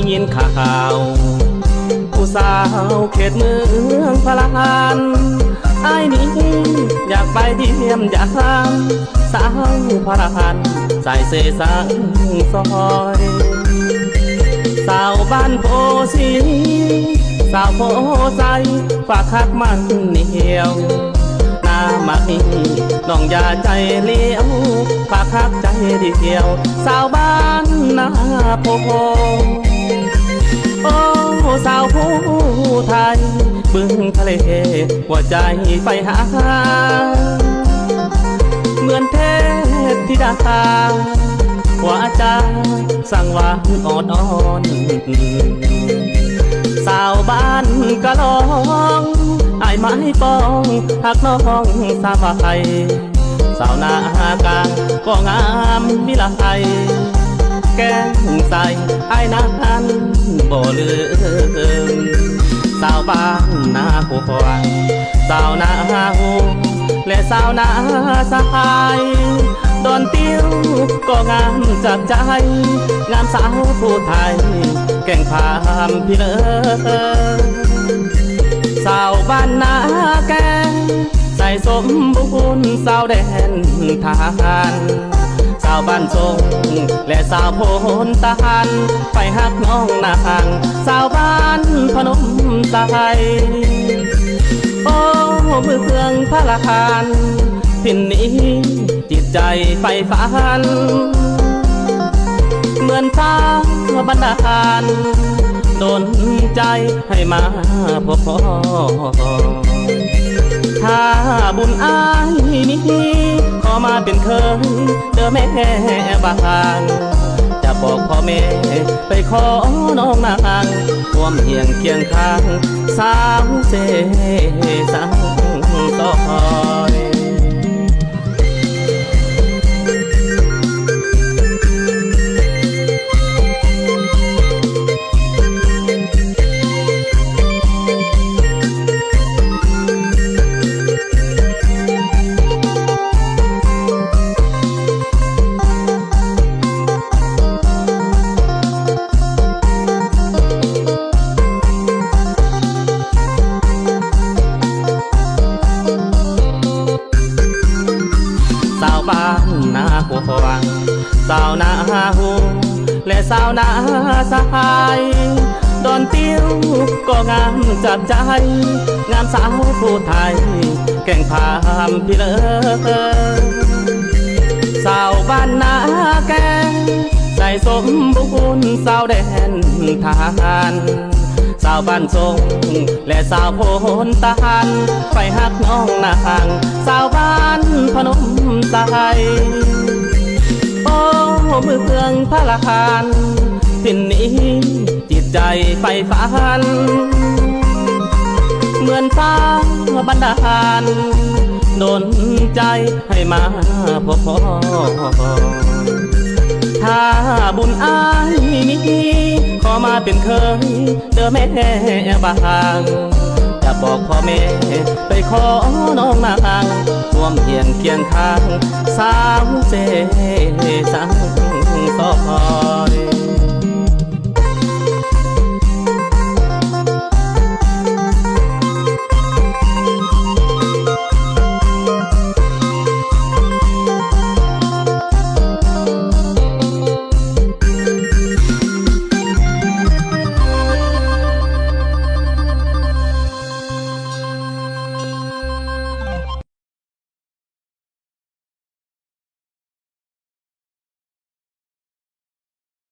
ຍິນຂ່າວ ຜູ້ສາວເຂດເມືອງພະລານ ອ້າຍນີ້ຢາກໄປຢ້ຽມຢາມ ສາວພະລານ ສາຍເສສັງຊອຍ ສາວບ້ານໂພສີ ສາວໂພໄຊ ຝາກຮັກໝັ້ນໜຽວ ນາມາມີ ນ້ອງຢ່າໃຈຫຼຽວ ຝາກຮັກໃຈດຽວ ສາວບ້ານນາໂພ. ໂອ້ ສາວຜູ້ໄທ ບຶງທະເລ ຫົວໃຈໄຟຫາ ເໝືອນເທບທິດາ ຫົວໃຈ ສັງວານອອດອອນ ສາວບ້ານກະລອງ ອ້າຍໄມ້ປອງ ຮັກນ້ອງສາວໄວ ສາວນາກາງກໍງາມວິໄລ ແກ້ງໃສອ້າຍນັ້ນບໍ່ລືມ ສາວບ້ານນາກວາງ ສາວນາຫູ ແລະສາວນາຊາຍ ດອນຕິວກໍງາມຈັບໃຈ ງາມສາວຜູ້ໄທ ແກ້ງພາມພິເລີ ສາວບ້ານນາແກ້ງ ໃສສົມບູນ ສາວແດນທະຫານ ສາວບ້ານຊົງ ແລະສາວໂພນຕະຫານ ໄປຮັກນ້ອງນາງ ສາວບ້ານພະນົມໄຊ ໂອ້ ເມືອງພະລານ ຖິ່ນນີ້ ຈິດໃຈໃຝ່ຝັນ ເໝືອນຟ້າບັນດານ ດົນໃຈໃຫ້ມາພົບພໍ້ ຖ້າບຸນອ້າຍມີ ຂໍມາເປັນເຂີຍເດີແມ່ບ້ານ ຈະບອກພໍ່ແມ່ໄປຂໍນ້ອງນາງ ຮ່ວມຮຽງຄຽງຂ້າງ ສາວເສສັງຊອຍ. ສາວບ້ານນາກວາງ ສາວນາຫູ ແລະສາວນາຊາຍ ດອນຕິວກໍງາມຈັບໃຈ ງາມສາວຜູ້ໄທ ແກ້ງພາມພິເລີ ສາວບ້ານນາແກ້ງ ໃສສົມບູນ ສາວແດນທະຫານ ສາວບ້ານຊົງ ແລະສາວໂພນຕະຫານ ໄຟຮັກນ້ອງນາງ ສາວບ້ານພະນົມໄຊ ໂອ້ ເມືອງພະລານ ຖິ່ນນີ້ ຈິດໃຈໃຝ່ຝັນ ເໝືອນຟ້າບັນດານ ດົນໃຈໃຫ້ມາພົບພໍ້ ຖ້າບຸນອ້າຍມີ ຂໍມາເປັນເຂີຍເດີແມ່ບ້ານ ຈະບອກພໍ່ແມ່ໄປຂໍນ້ອງນາງ ຮ່ວມຮຽງຄຽງຂ້າງ ສາວເສສັງຊອຍ.